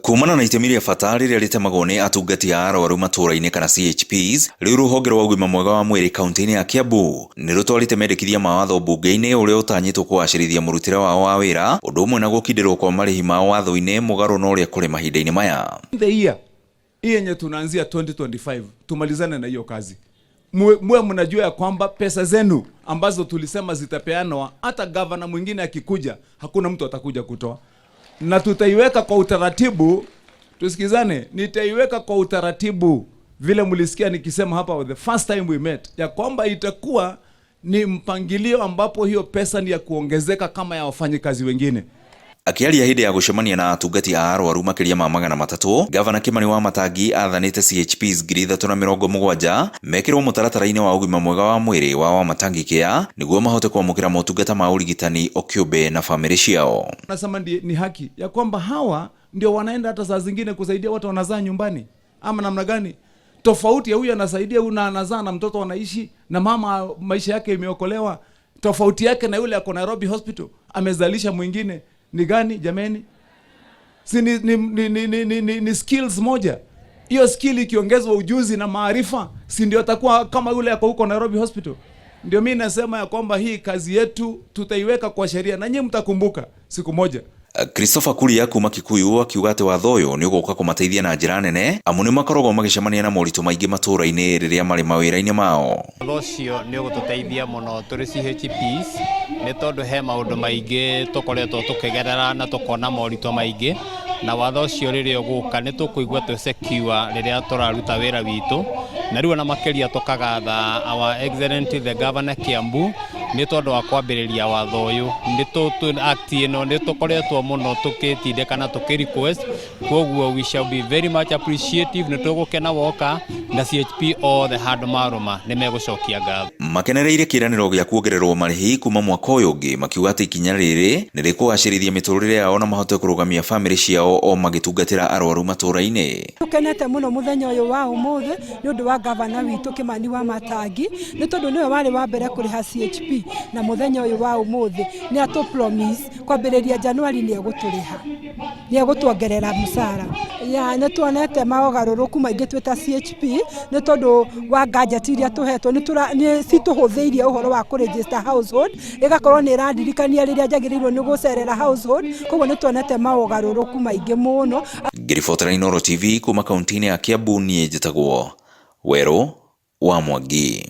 Kumana na itemi rĩa bata rĩrĩa rĩtemagwo nĩ atungati a arwaru matũũra-inĩ kana CHPs, rĩu rũhonge rwa ũgima mwega wa mwĩrĩ kauntĩ-inĩ ya Kiambu nĩ rũtwarĩte mendekithia ma watho mbunge-inĩ ũrĩa ũtanyĩtwo kũgacĩrithia mũrutĩre wao wa wĩra ũndũ ũmwe na gũkindĩrwo kwa marĩhi mao watho-inĩ mũgarũ na ũrĩa kũrĩ mahinda-inĩ maya. The year hii yenye tunaanzia 2025 tumalizane na hiyo kazi. Muwe mnajua ya kwamba pesa zenu ambazo tulisema zitapeanwa, hata gavana mwingine akikuja, hakuna mtu atakuja kutoa, na tutaiweka kwa utaratibu. Tusikizane, nitaiweka kwa utaratibu vile mlisikia nikisema hapa the first time we met, ya kwamba itakuwa ni mpangilio ambapo hiyo pesa ni ya kuongezeka kama ya wafanyikazi wengine. Akĩaria hĩndĩ ya gũcemania na atungati a arwaru makĩria ma 300, Gavana Kimani Wamatangi athanĩte CHPs 3,070 mekĩrwo mũtaratara-inĩ wa ũgima mwega wa mwĩrĩ wa Wamatangi Care nĩguo mahote kwamũkĩra motungata ma ũrigitani o kĩũmbe na bamĩrĩ ciao. Nasema ni haki ya kwamba hawa ndio wanaenda hata saa zingine kusaidia watu wanazaa nyumbani ama namna gani? Tofauti ya huyu anasaidia huyu na anazaa na mtoto anaishi na mama maisha yake imeokolewa, tofauti yake na yule ako Nairobi Hospital amezalisha mwingine ni gani jameni? Si ni skills moja. Hiyo skill ikiongezwa ujuzi na maarifa, si ndio atakuwa kama yule ako huko Nairobi Hospital? Ndio mimi nasema ya kwamba hii kazi yetu tutaiweka kwa sheria na nyinyi mtakumbuka siku moja. Christopher Kuria kuma Kikuyu akiuga atĩ watho ũyũ nĩ ũgũka kũmateithia na njĩra nene amu nĩ makoragwo magĩcemania na moritũ maingĩ matũũra-inĩ rĩrĩa marĩ mawĩra-inĩ mao. Watho ũcio nĩ ũgũtũteithia mũno tũrĩ CHPs nĩ tondũ he maũndũ maingĩ tũkoretwo tũkĩgerera na tũkona moritũ maingĩ, na watho ũcio rĩrĩa ũgũka nĩ tũkũigua twĩ secure rĩrĩa tũraruta wĩra witũ. Na rĩu ona makĩria tũkagatha our excellent the governor Kiambu nĩ tondũ wa kwambĩrĩria watho ũyũ. Nĩ act ĩno nĩ tũkoretwo mũno tũgĩtindĩka na tũkĩ request, koguo we shall be very much appreciative. Nĩ tũgũkena woka na CHP othe handũ marũma nĩ megũcokia ngatho. Makenereire kĩĩranĩro gĩa kuongererwo marĩhi kuma mwaka ũyũ ũngĩ, makiuga atĩ ikinya rĩrĩ nĩ rĩkũgacĩrithia mĩtũrĩre yao na mahote kũrũgamia bamĩrĩ ciao o magĩtungatĩra arwaru matũũra-inĩ. Tũkenete mũno mũthenya ũyũ wa ũmũthĩ nĩ ũndũ wa gavana witũ Kimani Wamatangi, nĩ tondũ nĩwe warĩ wa mbere kũrĩha CHP, na mũthenya ũyũ wa ũmũthĩ nĩ atũ promise kwambĩrĩria Januari nĩ egũtũrĩha, nĩ egũtuongerera mũcara. Ya nĩ tuonete maũgarũrũku maingĩ twĩ ta CHP nĩ tondũ wa gadget iria tũhetwo, nĩ citũhũthĩirie ũhoro wa kũ register household, ĩgakorwo nĩ ĩrandirikania rĩrĩa njagĩrĩirwo nĩ gũcerera household, koguo nĩ tuonete maũgarũrũku maingĩ mũno. Ngĩribotera Inooro TV kuma kaunti-inĩ ya Kiambu, niĩ njĩtagwo Werũ wa Mwangi.